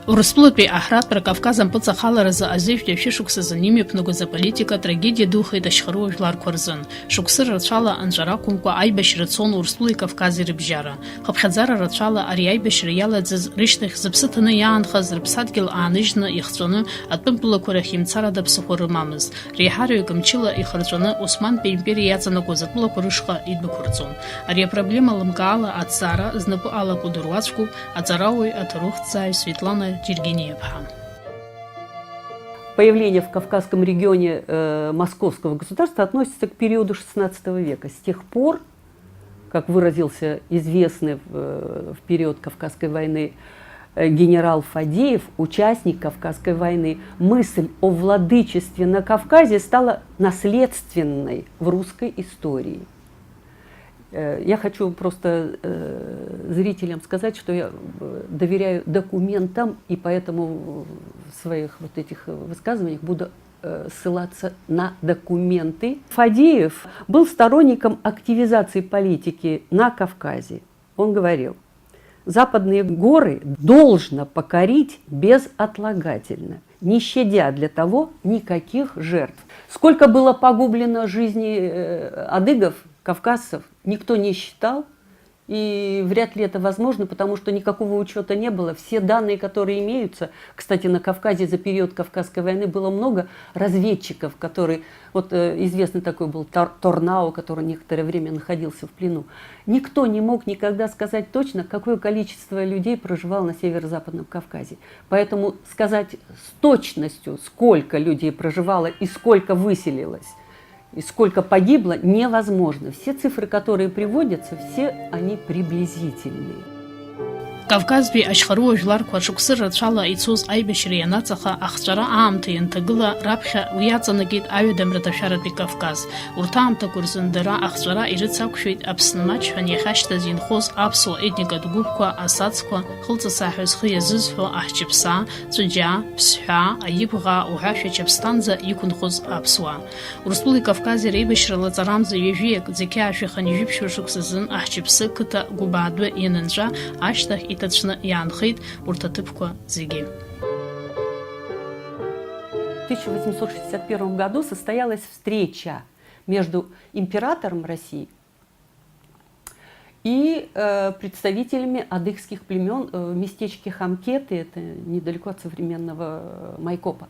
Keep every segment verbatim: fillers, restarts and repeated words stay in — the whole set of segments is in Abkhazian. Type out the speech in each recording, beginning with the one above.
Урыстәылатәи аҳратәра Кавказ ампыҵахаларазы азежәтәи ашәышықәсазын имҩаԥнагоз аполитика атрагедиа духеит ашьхарыуа жәларқәа рзын. Шықәсы рацәала анҵәара ақәымкәа аибашьра цон Урыстәылеи Кавкази рыбжьара. Хыԥхьаӡара рацәала ари аибашьра иалаӡыз рышьҭахь зыԥсы ҭаны иаанхаз рыԥсадгьыл ааныжьны ихҵәаны атәым тәылақәа рахь имцарада ԥсыхәа рымамызт. Реиҳараҩык мчыла ихырҵәаны Османтәи аимпериа иаҵанакуаз атәылақәа рышҟа идәықәырҵон. Ари апроблема лымкаала аҭҵаара знапы алаку дыруаӡәкуп аҵарауаҩ аҭоурыхҭҵааҩ Светлана Џьергениаԥҳа. Появление в Кавказском регионе э, Московского государства относится к периоду шестнадцатого века. С тех пор, как выразился известный в, э, в период Кавказской войны э, генерал Фадеев, участник Кавказской войны, мысль о владычестве на Кавказе стала наследственной в русской истории. Э, Я хочу просто э, зрителям сказать, что я э, доверяю документам, и поэтому в своих вот этих высказываниях буду э, ссылаться на документы. Фадеев был сторонником активизации политики на Кавказе. Он говорил: «Западные горы должно покорить безотлагательно, не щадя для того никаких жертв». Сколько было погублено жизни э, адыгов, кавказцев, никто не считал. И вряд ли это возможно, потому что никакого учета не было. Все данные, которые имеются, кстати, на Кавказе за период Кавказской войны было много разведчиков, которые, вот э, известный такой был Тор- Торнау, который некоторое время находился в плену. Никто не мог никогда сказать точно, какое количество людей проживало на северо-западном Кавказе. Поэтому сказать с точностью, сколько людей проживало и сколько выселилось, и сколько погибло, невозможно. Все цифры, которые приводятся, все они приблизительные. Кавказтәи ашьхарыуа жәларқәа шықәсы рацәала ицоз аибашьра ианаҵаха, ахҵәара аамҭа ианҭагыла, раԥхьа уи иаҵанакит аҩадамратә ашәаратәи Кавказ. Урҭ аамҭақәа рзын дара ахҵәара ирыцақәшәеит Аԥсны маҷҳәан иахьашьҭаз инхоз аԥсуа етникатә гәыԥқәа, асацқәа, хылҵысаҳәа зхы иазызҳәо аҳҷыԥсаа, ҵәыџьаа, ԥсҳәаа, аибӷаа уҳәа Шәачаԥсҭанӡа иқәынхоз аԥсуаа. Урыстәылеи Кавкази реибашьра лаҵарамза ҩажәиак, зқьи аашәи хынҩажәи жәиԥшь шықәса азын аҳҷыԥсы қыҭа Гәыбаадәы ианынҵәа, ашьҭахь иҭацәны иаанхеит урҭ аҭыԥқәа зегьы. В тысяча восемьсот шестьдесят первом году состоялась встреча между императором России и э, представителями адыгских племен э, в местечке Хамкеты, это недалеко от современного э, Майкопа.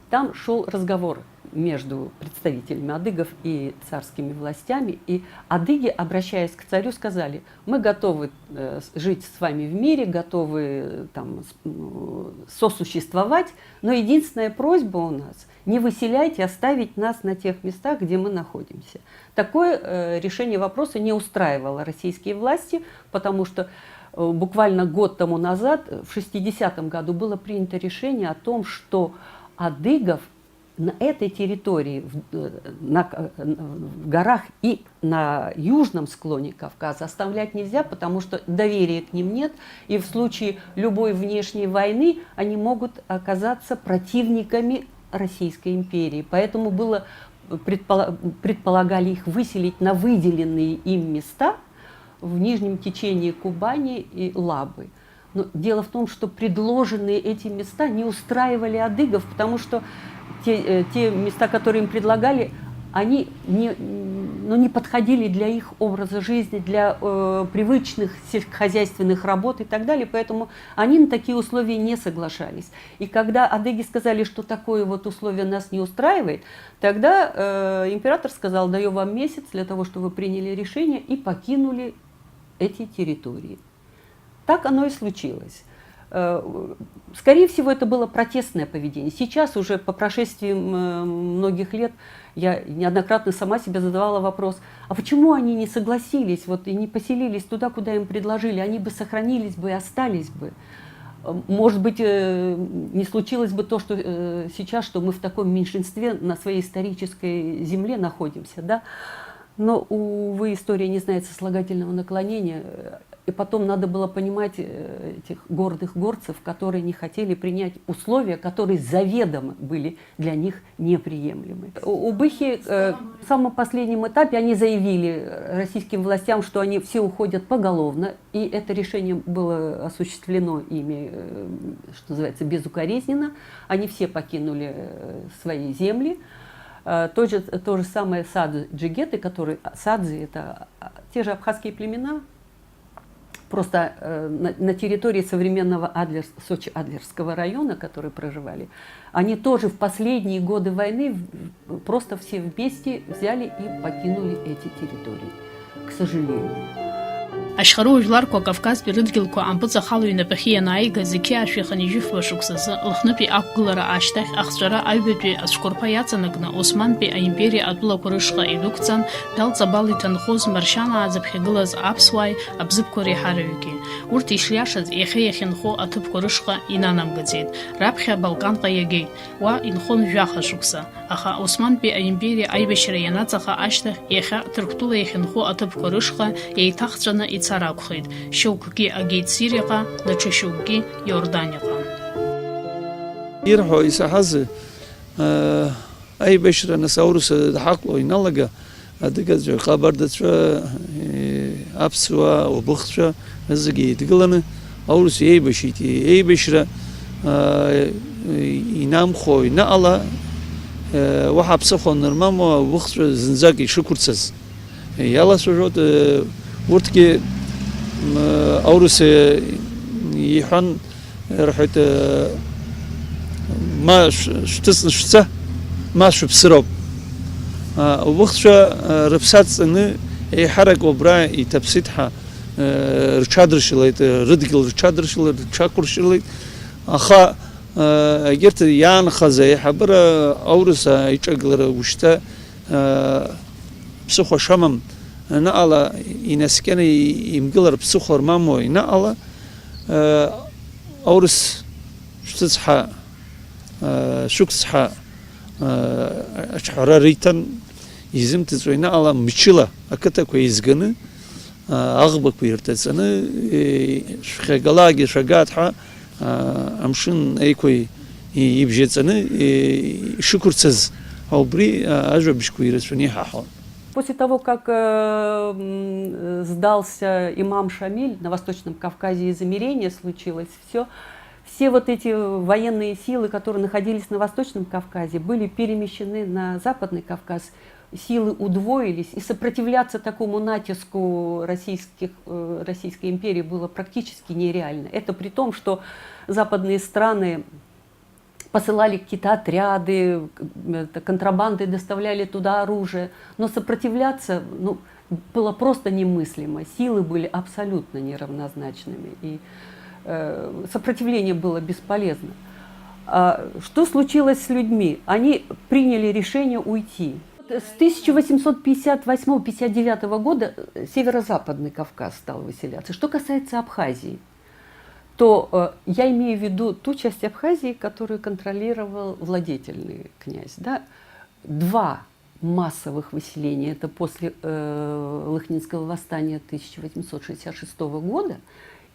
Там шел разговор между представителями адыгов и царскими властями. И адыги, обращаясь к царю, сказали: «Мы готовы э, жить с вами в мире, готовы э, там, с- м, сосуществовать, но единственная просьба у нас: не выселяйте, оставить нас на тех местах, где мы находимся». Такое э, решение вопроса не устраивало российские власти, потому что э, буквально год тому назад, в шестидесятом году, было принято решение о том, что адыгов на этой территории, в, э, на, э, в горах и на южном склоне Кавказа оставлять нельзя, потому что доверия к ним нет, и в случае любой внешней войны они могут оказаться противниками Российской империи. Поэтому было предпола- предполагали их выселить на выделенные им места в нижнем течении Кубани и Лабы. Но дело в том, что предложенные эти места не устраивали адыгов, потому что те, э, те места, которые им предлагали, они не, ну, не подходили для их образа жизни, для э, привычных сельскохозяйственных работ и так далее, поэтому они на такие условия не соглашались. И когда адыги сказали, что такое вот условие нас не устраивает, тогда э, император сказал: «Даю вам месяц для того, чтобы вы приняли решение и покинули эти территории». Так оно и случилось. Э, Скорее всего, это было протестное поведение. Сейчас уже по прошествии м, многих лет я неоднократно сама себе задавала вопрос: а почему они не согласились вот, и не поселились туда, куда им предложили? Они бы сохранились бы и остались бы. Э, Может быть, э, не случилось бы то, что э, сейчас, что мы в таком меньшинстве на своей исторической земле находимся, да? Но, увы, история не знает сослагательного наклонения. И потом надо было понимать э, этих гордых горцев, которые не хотели принять условия, которые заведомо были для них неприемлемы. У- Убыхи, э, в самом последнем этапе они заявили российским властям, что они все уходят поголовно, и это решение было осуществлено ими, э, что называется, безукоризненно. Они все покинули э, свои земли. Э, То же, то же самое садзы джигеты, которые, садзы это а, те же абхазские племена, просто э, на, на территории современного Адлер, Сочи-Адлерского района, которые проживали, они тоже в последние годы войны в- просто все вместе взяли и покинули эти территории, к сожалению. Ашьхаруа жәларқәа Кавказтәи рыдгьылқәа ампыҵахалаҩ инапахьы ианааига зқьи ашәи хынҩажәи фба шықәсазы Лыхнытәи ақәгылара ашьҭахь ахҵәара аҩбатәи ацәқәырԥа иаҵанакны Османтәи аимпериа атәылақәа рышҟа идәықәҵан, Далҵабал иҭынхоз Маршьанаа зыԥхьагылаз аԥсуааи абзыԥқәа реиҳараҩыки. Урҭ ишиашаз иахьа иахьынхо аҭыԥқәа рышҟа инанамгаӡеит. Раԥхьа Балканҟа иагеит. Уа инхон жәаха шықәса. Аха Османтәи аимпериа аибашьра ианаҵаха ашьҭахь, иахьа Ҭырқәтәыла иахьынхо аҭыԥқәа рышҟа еиҭахҵәаны ицар акәхеит. Шьоукгьы агеит Сириаҟа, даҽа шьоукгьы Иорданиаҟа. Ирҳәо исаҳазы, э, аибашьра нас аурыс дҳақәло иналага, адыгацәа, ҟабардацәа, э, аԥсуаа, убыхцәа, зегьы еидгыланы аурыс еибашьит. Еибашьра, э, инамхо инаҟала, э, уаҳа ԥсыхәа анырмамуа убыхцәа зынӡак ишықәырцаз иалацәажәоит. Э, урҭгьы, м, аурыс, э, иҳәан, рҳәоит, э, ма шә- шәҭыҵны шәца, ма шәыԥсыроуп. А, убыхцәа, э, рыԥсы адҵаны еиҳарак убра иҭаԥсит ҳәа, э, рҽадыршьылеит, э, рыдгьыл рҽадыршьылеит, рҽақәыршьылеит. Аха, э, егьырҭ иаанхаз аиҳабыра аурыс аиҿагылара ушьҭа, э, ԥсыхәа шамам, наҟала инаскьаны имгылар ԥсыхәа рмамуа, наҟала, э, аурыс шәҭыцҳа, э, шәықәцҳа, э, аҿҳәара риҭан, изымҭыҵуа, наҟала мчыла ақыҭақәа еизганы, э, аӷбақәа ирҭаҵаны, э, шәхьагалаагьы шәагааит ҳәа, э, амшын еиқәа ибжьаҵаны, э, ишықәырцаз, убри, э, ажәабжьқәа ирацәаны иҳаҳауан. После того, как э, м, сдался имам Шамиль, на Восточном Кавказе измерение случилось, все, все вот эти военные силы, которые находились на Восточном Кавказе, были перемещены на Западный Кавказ. Силы удвоились, и сопротивляться такому натиску российских, э, Российской империи было практически нереально. Это при том, что западные страны посылали какие-то отряды, к- это, контрабандой доставляли туда оружие. Но сопротивляться, ну, было просто немыслимо. Силы были абсолютно неравнозначными. И э, сопротивление было бесполезно. А что случилось с людьми? Они приняли решение уйти. С тысяча восемьсот пятьдесят восьмого пятьдесят девятого года э, Северо-Западный Кавказ стал выселяться. Что касается Абхазии, то э, я имею в виду ту часть Абхазии, которую контролировал владетельный князь. Да? Два массовых выселения. Это после э, Лыхнинского восстания тысяча восемьсот шестьдесят шестого года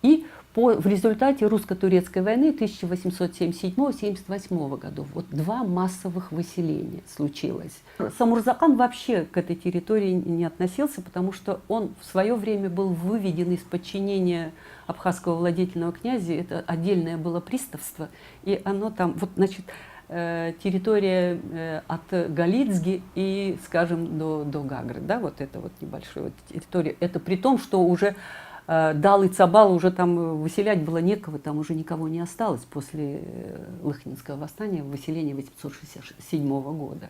и по, в результате русско-турецкой войны тысяча восемьсот семьдесят седьмого семьдесят восьмого годов. Вот два массовых выселения случилось. Самурзакан вообще к этой территории не относился, потому что он в свое время был выведен из подчинения абхазского владетельного князя. Это отдельное было приставство. И оно там, вот, значит, э, территория э, от Галицги и, скажем, до, до Гагры, да, вот это вот небольшая вот территория. Это при том, что уже э, Дал и Цабал уже там выселять было некого, там уже никого не осталось после э, Лыхнинского восстания, выселения восемьсот шестьдесят седьмого года.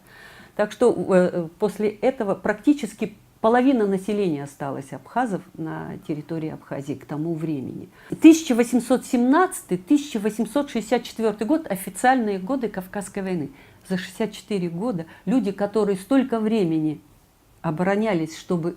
Так что э, после этого практически половина населения осталась абхазов на территории Абхазии к тому времени. Тысяча восемьсот семнадцатый, тысяча восемьсот шестьдесят четвёртый год, официальные годы Кавказской войны. За шестьдесят четыре года люди, которые столько времени оборонялись, чтобы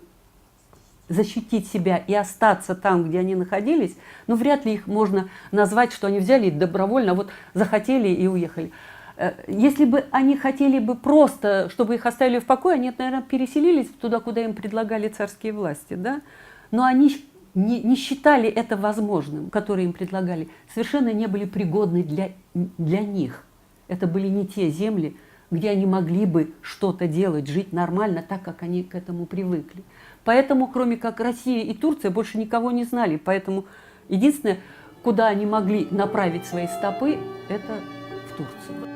защитить себя и остаться там, где они находились, ну, вряд ли их можно назвать, что они взяли и добровольно, вот захотели и уехали. Э, Если бы они хотели бы просто, чтобы их оставили в покое, они, наверное, переселились туда, куда им предлагали царские власти, да? Но они не, не считали это возможным, которые им предлагали, совершенно не были пригодны для, для них. Это были не те земли, где они могли бы что-то делать, жить нормально, так как они к этому привыкли. Поэтому, кроме как Россия и Турция, больше никого не знали. Поэтому единственное, куда они могли направить свои стопы, это в Турцию.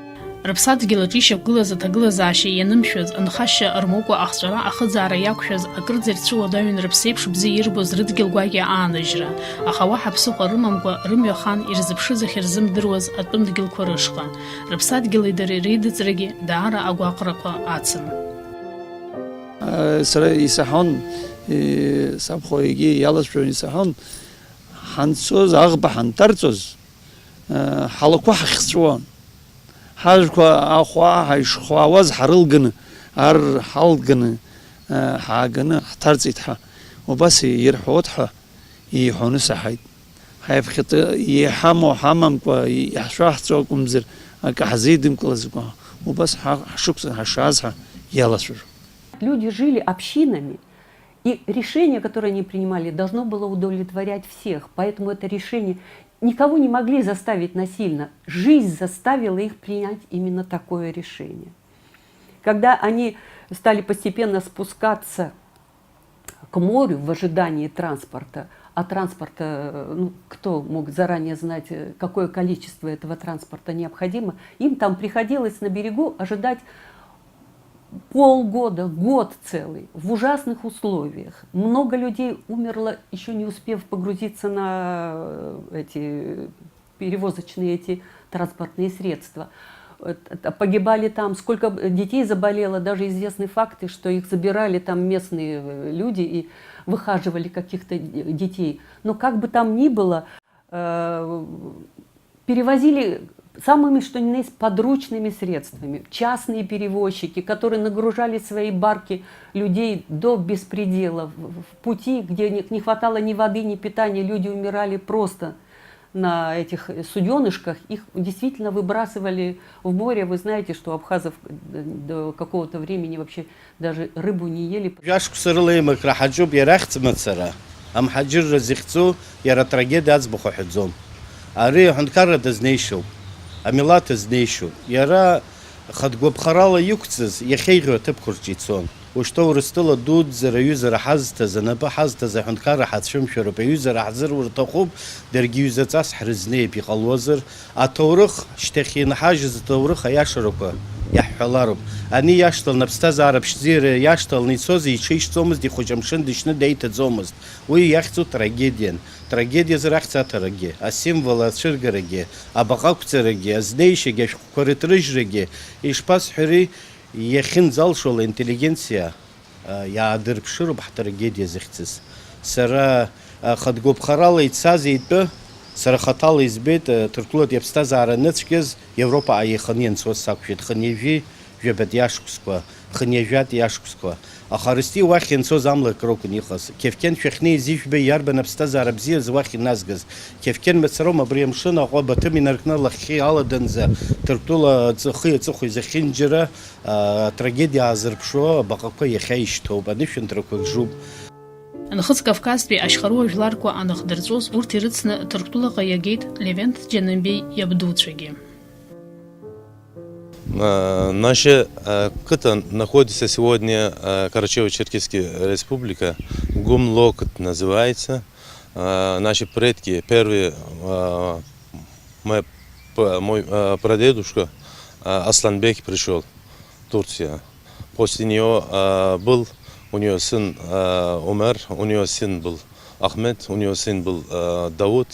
Рыԥсадгьыл аҿы ишьақәгылаз аҭагылазаашьа ианымшәаз, нхашьа рмоукәа ахҵәара ахыӡаара иақәшәаз, акырӡа ирцәыуадаҩын рыԥсеиԥш бзиа ирбоз рыдгьыл гәакьа ааныжьра, аха уаҳа ԥсыхәа рымамкәа рымҩа хан ирзыԥшыз ахьырзымдыруаз атәым дгьылқәа рышҟа. Рыԥсадгьыли дареи реидыҵрагьы даара агәаҟрақәа ацын. Сара исаҳон, сабхәа егьи иаласҳәон, исаҳон, ҳанцоз, аӷба ҳанҭарҵоз, ҳалақәа ҳахьҵәуан. Ҳажәқәа ахәаа ҳаишхәаауаз ҳарылганы, ар ҳалганы, ҳааганы ҳҭарҵеит ҳәа. Убас ирҳәоит ҳәа иҳәоны саҳаит. Ҳаиԥхьатәы иҳамоу ҳамамкәа, иаҳшәаҳҵо акәымзар, акы ҳзеидымкылазкуа, убас ҳа-, ҳшықәса ҳашааз ҳәа иалацәажәон. Люди жили общинами, и решение, которое они принимали, должно было удовлетворять всех. Поэтому это решение никого не могли заставить насильно. Жизнь заставила их принять именно такое решение. Когда они стали постепенно спускаться к морю в ожидании транспорта, а транспорта, ну, кто мог заранее знать, э, какое количество этого транспорта необходимо, им там приходилось на берегу ожидать полгода, год целый, в ужасных условиях. Много людей умерло, еще не успев погрузиться на, э, эти перевозочные эти транспортные средства. Э, т-, т-, погибали там, сколько б-, детей заболело, даже известны факты, что их забирали там местные, э, люди и выхаживали каких-то д-, детей. Но как бы там ни было, э, перевозили самыми, что ни на есть, подручными средствами. Частные перевозчики, которые нагружали свои барки людей до беспредела. В, в пути, где не, не хватало ни воды, ни питания, люди умирали просто на этих, э, суденышках. Их действительно выбрасывали в море. Вы знаете, что у абхазов, э, до какого-то времени вообще даже рыбу не ели. Жәашықәса рыла еимакра ҳаҿуп иара ахьӡ мацара. Амҳаџьырра зыхьӡу иара атрагедиа аӡбахә аҳәаӡом. Ари аҳәынҭқарра дазнеишьоуп, амилаҭ азнеишьоуп. Иара хатә гәаԥхарала иқәҵыз иахьеиӷьу аҭыԥқәа рҿы ицон. Ушьҭа Урыстәыла дуӡӡа раҩызара ҳазҭаз, анапы ҳазҭаз аҳәынҭқарра ҳацәымшәароуп, аҩызара ҳзырур рҭахуп, даргьы ҩызаҵас ҳрызнеип, иҟалозар, аҭоурых, шьҭахь инҳажьыз аҭоурых аиашарақәа иаҳҳәалароуп. Ани иашҭаланы аԥсҭазаара ԥшӡеира иашҭаланы ицоз иҽишьӡомызт, ихәыҷы амшын дышьны деиҭаӡомызт. Уи иахьӡу трагедиан. Трагедиазар ахьӡ аҭарагьы, асимвол ацәыргарагьы, абаҟа ақәҵарагьы, азнеишьагьы, ашәҟәқәа рыҭрыжьрагьы, ишԥасҳәари, иахьынӡалшо ла интеллигенциа, а, иаадырԥшыроуп ҳтрагедиа зыхьӡыз. Сара, а, хатә гәаԥхарала ицаз итәы, сара хаҭала избеит, а, Ҭырқәтәылатәи аԥсҭазаара аныцәгьаз Европаҟа еиханы ианцоз сақәшәеит, хынҩажәи жәабатәи ашықәсқәа, хынҩажәатәи ашықәсқәа. Аха Арсти уахь ианцоз амла акрокәын иҟаз. Кьафкьан шәахьнеиз ижәбеи иарбан аԥсҭазаара бзиаз уахь иназгаз? Кьафкьан мацароума абри амшын Аҟәа Баҭым инаркны лахьхьи аладанӡа Ҭырқәтәыла аҵыхи аҵыхәеи зехьынџьара, а, атрагедиа аазырԥшуа абаҟақәа иахьа ишьҭоуп, анышәынҭрақәа гжуп. Нхыҵ Кавказтәи ашьхарыуа жәларқәа анахдырҵәоз урҭ ирыцны Ҭырқәтәылаҟа иагеит Левент Џьанымбеи иабдуцәагьы. А, Наша а, кыта находится сегодня а, Карачаево-Черкесская республика, Гумлокт называется. А, Наши предки, первые, а, мой, п- мой а, прадедушка а, Асланбек пришел в Турцию. После него а, был у нее сын а, Умар, у нее сын был Ахмед, у нее сын был а, Дауд,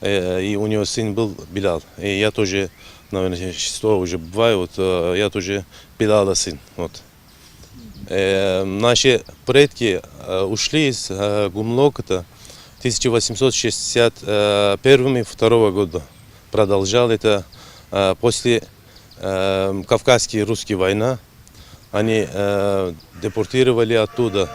э, и у нее сын был Билал. И я тоже, наверное, сейчас уже бываю, вот э, я тоже Билала сын. Вот. Э, Наши предки э, ушли из э, Гумлокота тысяча восемьсот шестьдесят первым и второго года. Продолжал это э, после э, Кавказская русская война. Они э, депортировали оттуда.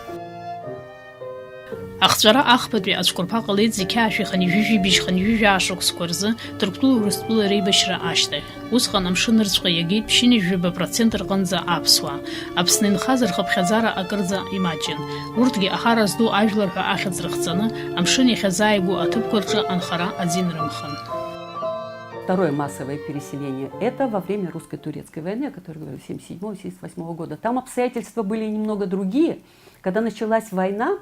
Ахҵәара ахԥатәи ацәқәырԥа ҟалеит зқьи аашәи хынҩажәи жәибжь хынҩажәи жәаа шықәсқәа рзы Ҭырқәтәылеи Урыстәылеи реибашьра ашьҭахь. Усҟан амшын ырцәҟа иагеит ԥшьынҩажәи жәаба процент рҟынӡа аԥсуаа. Аԥсны инхаз рхыԥхьаӡара акырӡа имаҷын. Урҭгьы ахара зду ажәлар ҳәа ахьӡ рыхҵаны, амшын иахьазааигәоу аҭыԥқәа рҿы анхара азин рымхын. Второе массовое переселение — это во время русско-турецкой войны, о которой говорю, семьдесят седьмого — семьдесят восьмого года. Там обстоятельства были немного другие. Когда началась война,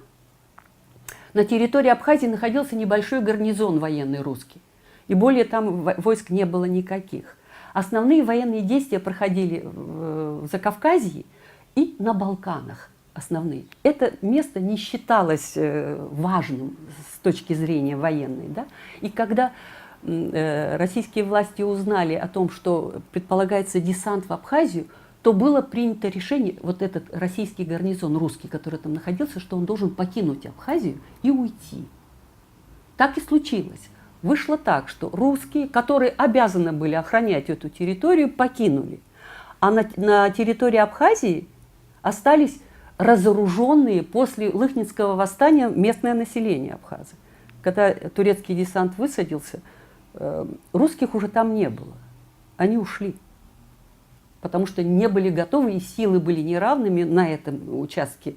на территории Абхазии находился небольшой гарнизон военный русский. И более там во-, войск не было никаких. Основные военные действия проходили в, в Закавказье и на Балканах основные. Это место не считалось, э, важным с точки зрения военной, да? И когда, м, э, российские власти узнали о том, что предполагается десант в Абхазию, то было принято решение, вот этот российский гарнизон, русский, который там находился, что он должен покинуть Абхазию и уйти. Так и случилось. Вышло так, что русские, которые обязаны были охранять эту территорию, покинули. А на, на территории Абхазии остались разоружённые после Лыхнинского восстания местное население абхазы. Когда турецкий десант высадился, э, русских уже там не было. Они ушли. Потому что не были готовы, и силы были неравными на этом участке.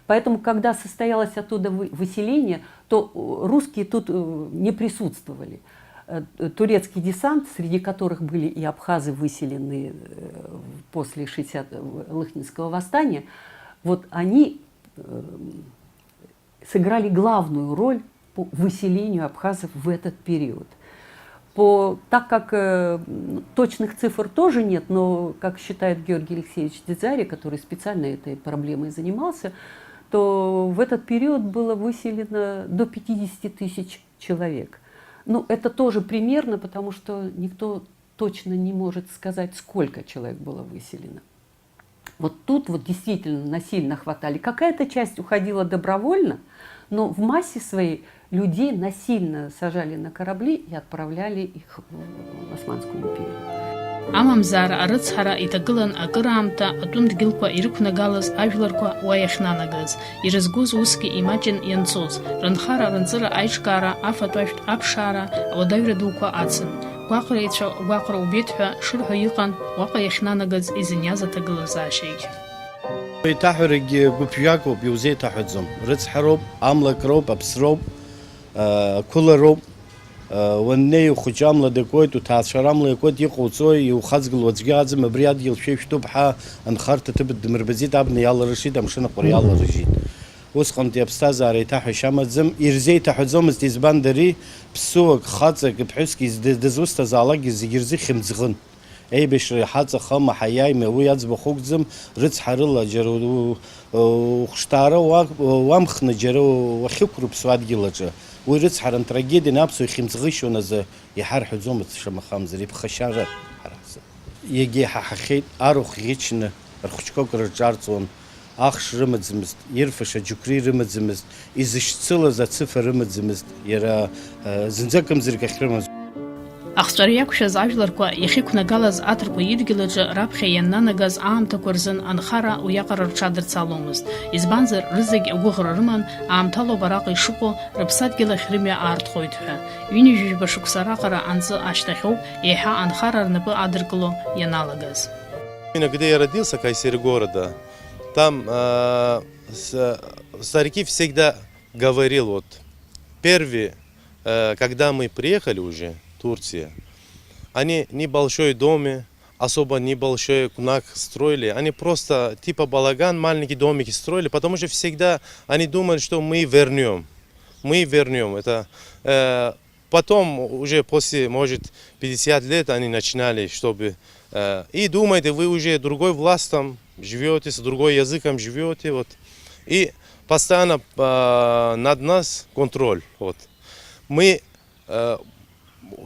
Поэтому, когда состоялось оттуда вы-, выселение, то, э, русские тут, э, не присутствовали. Э, турецкий десант, среди которых были и абхазы, выселенные, э, после шестьдесят, э, Лыхнинского восстания, вот они, э, сыграли главную роль по выселению абхазов в этот период. По, так как, э, м, точных цифр тоже нет, но, как считает Георгий Алексеевич Дзидзари, который специально этой проблемой занимался, то в этот период было выселено до пятидесяти тысяч человек. Ну, это тоже примерно, потому что никто точно не может сказать, сколько человек было выселено. Вот тут вот действительно насильно хватали. Какая-то часть уходила добровольно, но в массе своей людей насильно сажали на корабли и отправляли их в Османскую империю. Амамзар арыцҳара иҭагылан акыраамҭа атәым дгьылқәа ирықәнагалаз ажәларқәа уа иахьнанагаз, ирызгоз усгьы имаҷын ианцоз, рынхара-рынҵыра аиҿкаара, афатә-ажәтә аԥшаара, ауадаҩра дуқәа ацын. Гәаҟреицәа гәаҟра убеит ҳәа шырҳәо иҟан уаҟа иахьнанагаз изыниаз аҭагылазаашьагь. Еиҭаҳәарагьы гәыԥжәагоуп, иузеиҭаҳәаӡом. Рыцҳароуп, амлакроуп, аԥсроуп, ақәылароуп. Уаннеи ухәыҷы амла дакуеит, уҭаацәара амла иакуеит, иҟауҵои, иухаҵгылоу аӡәгьы аӡам, абри адгьыл шәеишәтәуп ҳәа анхарҭа ҭыԥ дмырбаӡеит, абна иаларышеит, амшын аҟәара иаларыжьит. Усҟантәи аԥсҭазаара еиҭаҳәашьа амаӡам, ирзеиҭаҳәаӡомызт, избан дари, ԥсуак, хаҵак, ԥҳәыск изды-, дызусҭазаалакгьы зегьы рзы хьымӡӷын. Еибашьра иҳаҵахама, ҳаиааима, уи аӡбахә уқәӡам, рыцҳарыла џьара у-, у-, ухәышҭаара уа-, уамхны џьара уахьықәрыԥсо адгьыл аҿы. Уи рыцҳаран трагедиан аԥсуа ихьымӡӷышьон азы иҳарҳәаӡомызт, шамахамзар, иԥхашьара ҳара ҳзы. Иагьа иҳаҳахьеит, арахә ӷьычны рхәыҷқәа акәра рҿарҵон, ахш рымаӡамызт, ирфаша џьықәреи рымаӡамызт, изышьцылаз ацыфа рымаӡамызт, иара, э, зынӡа акымзарак ахьрымаз. Ахҵәара иақәшәаз ажәларқәа иахьықәнагалаз аҭырқәа идгьыл аҿы раԥхьа ианнанагаз аамҭақәа рзын анхара уиаҟара рҽадырцаломызт, избанзар, рызегь агәыӷра рыман, аамҭалоуп араҟа ишыҟоу, рыԥсадгьыл ахь рымҩа аартхоит ҳәа. Ҩынҩажәижәба шықәса раҟара анҵы ашьҭахьоуп еиҳа анхара рнапы адыркыло ианалагаз. Именно когда я родился, Кайсери города, там, э, с-, старики всегда говорил, вот, первый, э, когда мы приехали уже, Турция, они небольшой доме, особо небольшой кунак строили, они просто типа балаган, маленькие домики строили, потому что всегда они думали, что мы вернём, мы вернём. Это, э, потом, уже после, может, пятьдесят лет они начинали, чтобы, э, и думаете, вы уже другой властом живёте, с другой языком живёте, вот. И постоянно, э, над нас контроль, вот. Мы, э,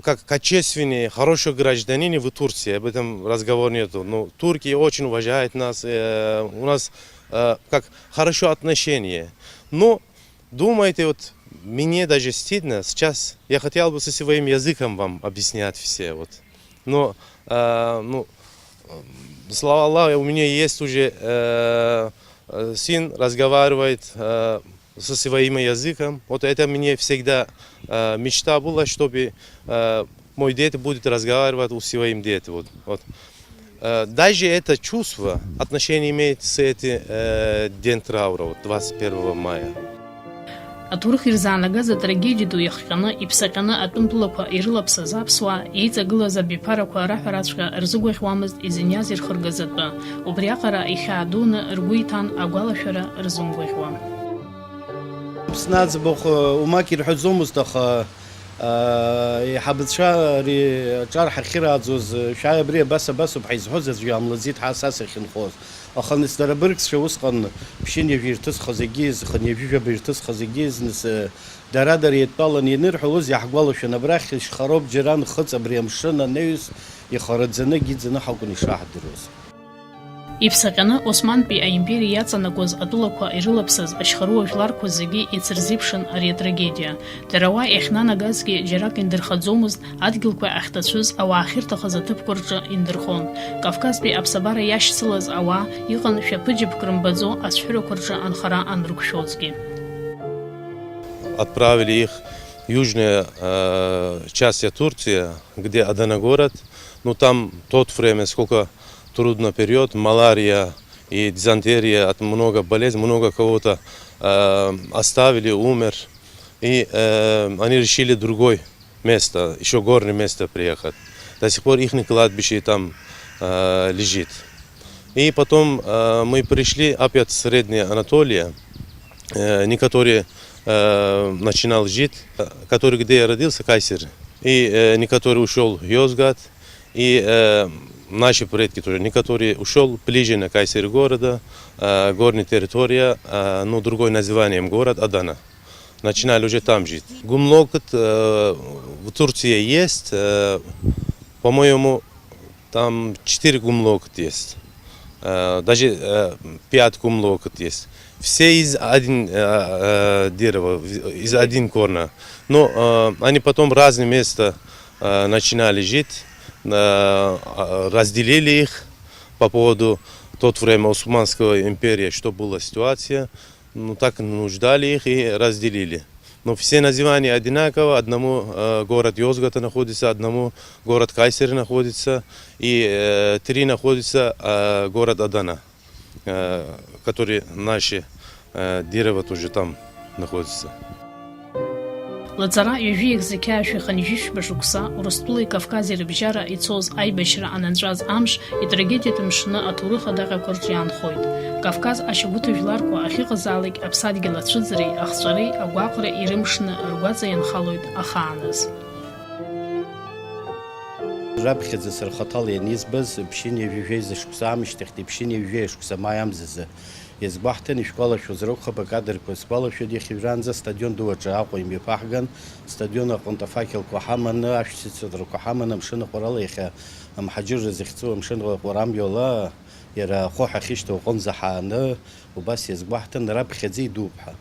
как качественные, хорошие граждане в Турции, об этом разговор нету. Но турки очень уважают нас, э, у нас, э, как хорошо отношение. Но думаете, вот мне даже стыдно сейчас. Я хотел бы со своим языком вам объяснять все, вот. Но, э, ну, э, слава Аллаху, у меня есть уже, э, э, сын разговаривает, э, Со своим языком. Вот это мне всегда э, мечта была, чтобы э, мой дед будет разговаривать у своим дед. Вот, вот. Э, даже это чувство отношение имеет с этим э, День траура, вот, двадцать первого мая. Аҭоурых ирзаанагаз атрагедиа ду иахҟьаны, иԥсаҟьаны атәым тәылақәа ирылаԥсаз аԥсуаа, еиҵагылаз абиԥарақәа раҳәараҵәҟьа рзыгәаӷьуамызт изыниаз ирхыргаз атәы. Убриаҟара ихьаа дуны ргәы иҭан агәалашәара рзымгәаӷьуа. Аԥсны аӡбахә умак ирҳәаӡомызт, аха еиҳабацәа ари аҿар ҳахьырааӡоз, шәааи абри абас абасоуп ҳаизҳәоз аӡәы иаамлаӡеит ҳәа са сахьынхоз. Аха нас дара абыргцәа усҟан ԥшьынҩажәа ирҭысхыз егьи, зхынҩажәижәаба ирҭысхыз егьи, нас дара-дара еидтәаланы ианырҳәалоз иаҳгәалашәон, абрахь шьхароуп џьара нхыҵ абри амшын анаҩс ихараӡаны, гиӡаны ҳакәын ишаҳдыруаз. Иԥсаҟьаны Османтәи аимпериа иаҵанакуаз атәылақәа ирылаԥсаз ашьхаруа жәларқәа зегьы еицырзеиԥшын ари атрагедиа. Дара уа иахьнанагазгьы џьарак индырхаӡомызт, адгьылқәа ахьҭацәыз, ауаа ахьырҭахыз аҭыԥқәа рҿы индырхон. Кавказтәи аԥсабара иашьцылаз ауаа иҟан шәаԥыџьаԥк рымбаӡо ацәҳәырақәа рҿы анхара анрықәшәозгьы. Отправили их в южная э, часть Турции, где Адана город. Ну там тот время, сколько трудный период, малярия и дизентерия, от много болезней, много кого-то э, оставили, умер. И э, они решили другой место, еще горное место приехать. До сих пор их кладбище там э, лежит. И потом э, мы пришли опять в Средняя Анатолия, э, некоторые э, начинал жить, э, который где я родился, Кайсер. И э, некоторый ушел Йозгат, и э, наши предки тоже. Некоторые ушел ближе на Кайсер города, э, горная территория, э, ну, другой названием город Адана. Начинали уже там жить. Гумлокот э, в Турции есть, э, по-моему, там четыре гумлокот есть. Э, даже э, пять гумлокот есть. Все из один э, э, дерева, из один корня. Но э, они потом разные места э, начинали жить, э, разделили их по поводу тот время Османского империя, что была ситуация. Ну, так нуждали их и разделили. Но все названия одинаково. Одному э, город Йозгата находится, одному город Кайсери находится, и э, три находится э, город Адана, э, который наши э, дерево тоже там находится. Лаҵара ҩажәи хзы қьаашәи хынҩажәи жәба шықәса Урыстәылеи Кавкази рыбжьара ицоз аибашьра ананҵәаз амш, итрагедиатә мшны аҭоурых адаҟьақәа рҿы иаанхоит. Кавказ ашьагәыҭа жәларқәа ахьыҟазаалак аԥсадгьыл ацәыӡреи ахҵәареи агәаҟреи ирымшны ргәаҵа ианхалоит ахааназ. Раԥхьаӡа сара хаҭала ианизбаз, ԥшьынҩажәи жәеиза шықәса аамышьҭахьтәи ԥшьынҩажәи жәеиза шықәса маи амзазы, Иазгәаҳҭан, ишәгәалашәозар акәхап, акадрқәа сгәалашәоит, иахьа жәранӡа астадион ду аҿы Аҟәа имҩаԥаҳган, астадион аҟынтә афакелқәа ҳаманы, ашәҭыцрақәа ҳаманы, амшын аҟәарала иахьа амҳаџьырра захьӡу амшын аҟәара амҩала, иара ахәы ҳахьышьҭоу аҟынӡа ҳааны, убас иазгәаҳҭан, раԥхьаӡа идууп ҳәа.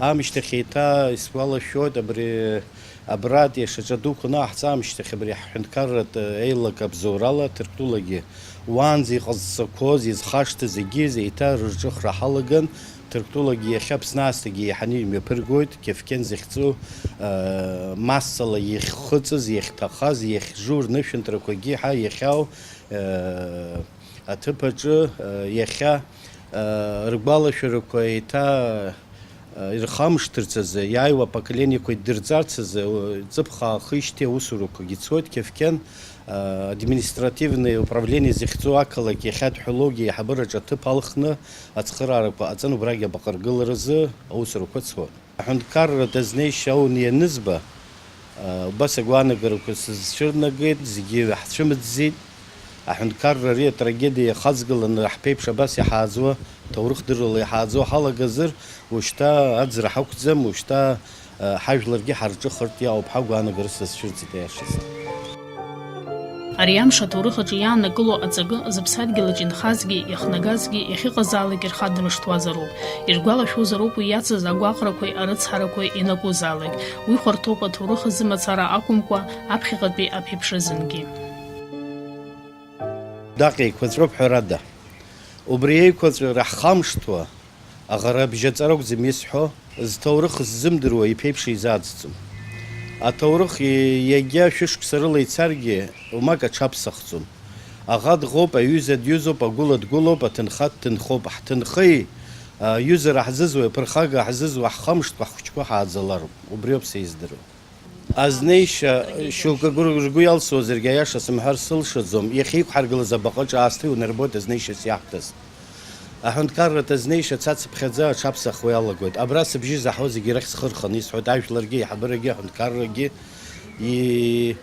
Аамышьҭахь еиҭа исгәалашәоит абри Абратәи ашьаҿа дуқәа анаҳҵа аамышьҭахь абри ҳҳәынҭқарратә еилак абзоурала Ҭырқәтәылагьы уаанӡа иҟазҵақәоз, изхашҭыз егьыс еиҭа рырҿыхра ҳалаган, Ҭырқәтәылагьы иахьа Аԥсны аасҭагьы еиҳаны имҩаԥыргоит, Кьефкьен захьӡу, массала иахьхыҵыз, иахьҭахаз, иахьжу рнышәынҭрақәагьы ҳа иахьау, аҭыԥ аҿы, иахьа, ргәалашәарақәа еиҭа ирхамышҭырц азы, иааиуа апоколениақәа иддырҵарц азы, ҵыԥх аахижьҭеи аусурақәагьы цоит, Кьефкьен административный управление захьӡу ақалақь иахьа адҳәологиа аиҳабыраҿы аҭыԥ алхны ацхыраарақәа ҟаҵан, убрагь абаҟаргыларазы аусурақәа цоит. Аҳәынҭқарра дазнеишьа ауны ианызба, убас агәаанагарақәа сызцәырнагеит, зегьы ҳцәымӡӡеит. Аҳәынҭқарра ари атрагедиа иахаҵгыланы ҳԥеиԥш абас иҳааӡо, ҭоурыхдыррала иҳааӡо ҳалагазар, ушьҭа аӡра ҳақәӡам, ушьҭа ҳажәларгьы ҳарҿыхартә иаауп ҳәа агәаанагара сызцәырҵит аиашазы. Ари амш аҭоурых аҿы иааннакыло аҵакы зыԥсадгьыл аҿы инхазгьы, иахнагазгьы, иахьыҟазаалак ирхадмыршҭуазароуп. Иргәалашәозароуп уи иацыз агәаҟрақәеи арыцҳарақәеи ианакәызаалак. Уи хәарҭоуп аҭоурых азы мацара акәымкәа, аԥхьаҟатәи аԥеиԥш азынгьы. Даҟьа еиқәаҵәоуп ҳәарада. Убри еиқәаҵәара ҳхамышҭуа, Аӷарабжьаҵара акәӡам исҳәо, зҭоурых ззымдыруа иԥеиԥш изаӡӡом. Аҭоурых иагьа шәышықәса рыла ицаргьы, умак аҽаԥсахӡом. Аӷа дӷоуп, аҩыза диҩызоуп, агәыла дгәылоуп, аҭынха дҭынхоуп. Ҳҭынхеи, аҩызара ҳзызуеи, аԥырхага ҳзызуа, ҳхамышҭкәа ҳхәыҷқәа ҳааӡалароуп. Убриоуп са издыруа. Азнеишьа, шьоукы гәыр-, ргәы иалсуазаргьы, аиаша сымҳәар сылшаӡом, иахьа иқәҳаргылаз абаҟаҿы аасҭа иунарбоит азнеишьас иаҳҭаз. Аҳәынҭқарратә азнеишьа цацыԥхьаӡа аҽаԥсахуа иалагоит. Абра сыбжьы заҳауа зегьы рахь схы рханы исҳәоит, ажәларгьы, аиҳабырагьы, аҳәынҭқаррагьы, и-,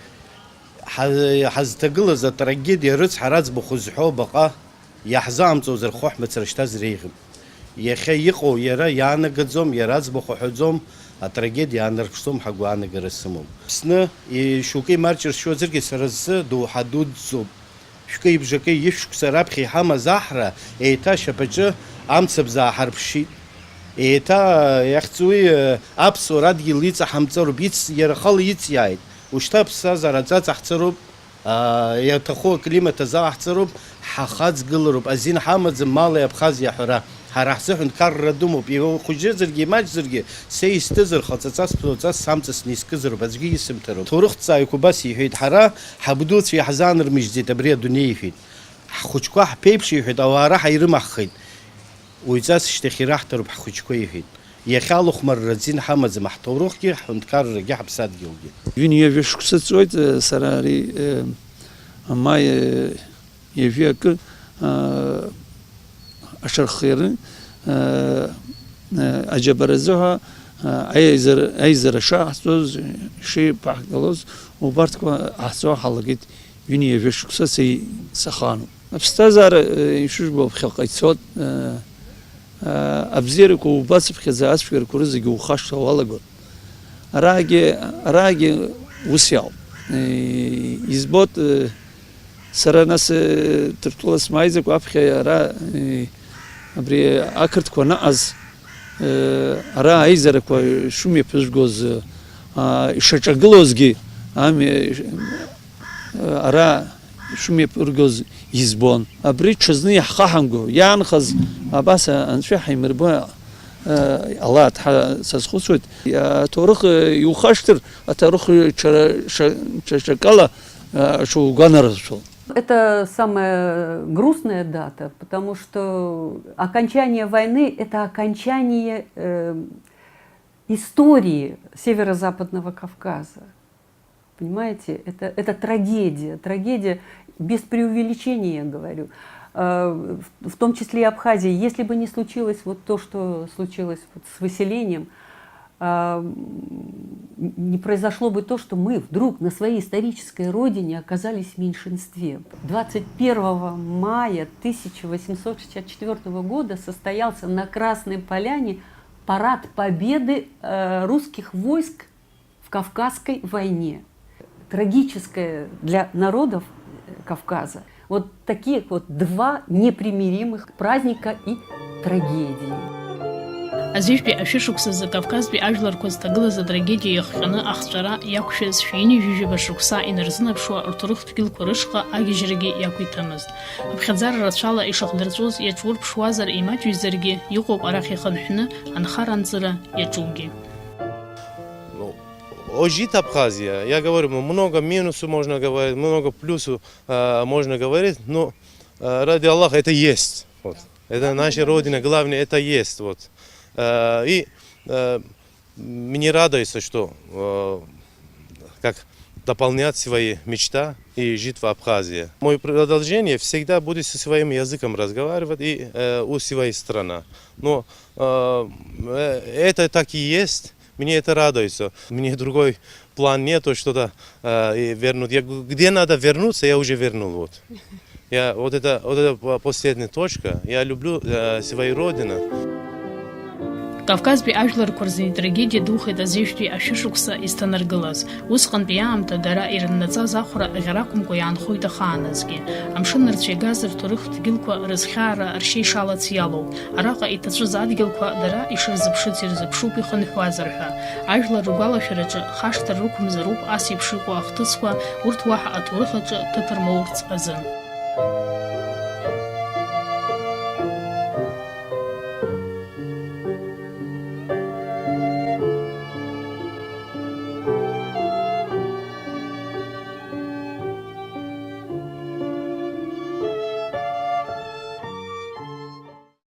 ҳа-, ҳазҭагылаз атрагедиа рыцҳара аӡбахә зҳәо баҟа. Иаҳзаамҵозар, хәы ҳмацара шьҭазар еиӷьуп. Иахьа иҟоу иара иаанагаӡом, иара аӡбахә аҳәаӡом, атрагедиа аанарԥшӡом, ҳагәаанагара сымоуп. Аԥсны, и-, шьоукы имарџьыршьозаргьы, сара сзы доуҳа дуӡӡоуп. Шәкы-ибжакы ишәшықәса раԥхьа иҳамаз аҳра еиҭа ашьапаҿы амцабз ааҳарԥшит. Еиҭа, иахьӡуи, аԥсуара адгьыл иҵаҳамҵароуп, иц-, иара ахала иҵиааит. Ушьҭа аԥсҭазаара аҵаҵаҳҵароуп. Аа, иаҭаху аклимат азааҳҵароуп, ҳахаҵгылароуп, азин ҳамаӡам мали Абхазиеи аҳәара. Ҳара ҳзы ҳәынҭқарра думоуп, ихәыҷызаргьы, имаҷзаргьы, са исҭызар, хаҵаҵас, ԥлоҵас самҵасны искызароуп, аӡәгьы исымҭароуп. Ҭоурыхҭҵааҩык убас иҳәеит, ҳара ҳабдуцәа иаҳзаанырмыжьӡеит абри адунеи, иҳәеит. Ҳхәыҷқәа ҳԥеиԥш, иҳәеит, ауаа раҳа ирымаҳхит. Уаҩҵас шьҭахь ираҳҭароуп ҳхәыҷқәа, иҳәеит. Иахьа алахәмарра азин ҳамаӡам ҳҭоурыхгьы, ҳҳәынҭқаррагьы, ҳаԥсадгьылгьы. Ҩынҩажәа шықәса ҵуеит, э, сара ари, э, амаи, э, ҩажәи акы, э, аҽархианы, э, э, аџьабаразы ҳәа, э, аизара, аизара шаҳҵоз, ишеибаҳгалоз, убарҭқәа ҟаҳҵо ҳалагеит. Ҩынҩажәа шықәса са сахаануп. Аԥсҭазаара, э, ишыжәбо, ԥхьаҟа ицоит, э, э, абзиарақәа убацыԥхьаӡа ацәгьарақәа рызегьы ухашҭуа уалагоит. Араагьы, араагьы ус иауп. Э, избоит, э, сара нас, э, Ҭырқәтәыла смааиӡакәа аԥхьа ара, э, абри ақырҭқәа анаҟаз, э, ара аизарақәа шымҩаԥызгоз, э, а, ишаҿагылозгьы, ами, ара шымҩаԥыргоз избон. Абри ҽазны иаҳхаҳамго, иаанхаз абас анцәа ҳаимырбо, э, ала аҭҳа сазхәыцуеит. Аҭоурых, э, иухашҭыр, аҭоурых ҽа-, ша-, ҽа-, ҽакала, э, шугәанаршәо. Это самая грустная дата, потому что окончание войны — это окончание, э, истории Северо-Западного Кавказа. Понимаете, это, это трагедия, трагедия без преувеличения, я говорю. Э, в, в том числе и Абхазия. Если бы не случилось вот то, что случилось вот с выселением, а, м, не произошло бы то, что мы вдруг на своей исторической родине оказались в меньшинстве. Двадцать первого мая тысяча восемьсот шестьдесят четвёртого года состоялся на Красной Поляне парад победы, э, русских войск в Кавказской войне. Трагическое для народов, э, Кавказа. Вот такие вот два непримиримых праздника и трагедии. Азижәтәи ашәышықәсазы Кавказтәи ажәларқәа зҭагылаз атрагедиа иахҟьаны ахҵәара иақәшәаз шәи ҩынҩажәижәаба шықәса инарзынаԥшуа рҭоурыхтә дгьылқәа рышҟа агьежьрагьы иақәиҭымызт. Аԥхьаӡара рацәала ишахдырҵәоз иаҿурԥшуазар, имаҷыҩзаргьы, иҟоуп арахь ихынҳәны анхара-анҵыра иаҿугьы. Ну, о, жить Абхазия, я говорю, м-, много минусов можно говорить, много плюсов, а, можно говорить, но, а, ради Аллаха, это есть. Вот. Это наша родина, главное, это есть. Вот. А, и, а, мне радуется, что, а, как дополнять свои мечта и жить в Абхазии. Мое продолжение всегда будет со своим языком разговаривать и, э, у своей страны. Но, э, э, это так и есть. Мне это радуется. Мне другой план нету, что-то, э, и вернуть. Я г-, где надо вернуться, я уже вернул. Вот. Я вот это, вот это по-, последняя точка. Я люблю, э, свою родину. Кавказтәи ажәларқәа рзы итрагедиа духеит азижәтәи ашәышықәса изҭанаргылаз. Усҟантәи аамҭа дара ирыннаҵаз ахәра ӷьарақәымкәа иаанхоит ахааназгьы. Амшын рцәа игаз рҭоурыхтә дгьылқәа рызхьаара ршьеишалац иалоуп. Араҟа иҭацәыз адгьылқәа дара ишырзыԥшыц ирзыԥшуп ихынҳәуазар ҳәа. Ажәлар ргәалашәараҿы хашҭра рықәымзароуп ас еиԥш иҟоу ахҭысқәа, урҭ уаҳа аҭоурых аҿы ҭыԥ рмоурц азын.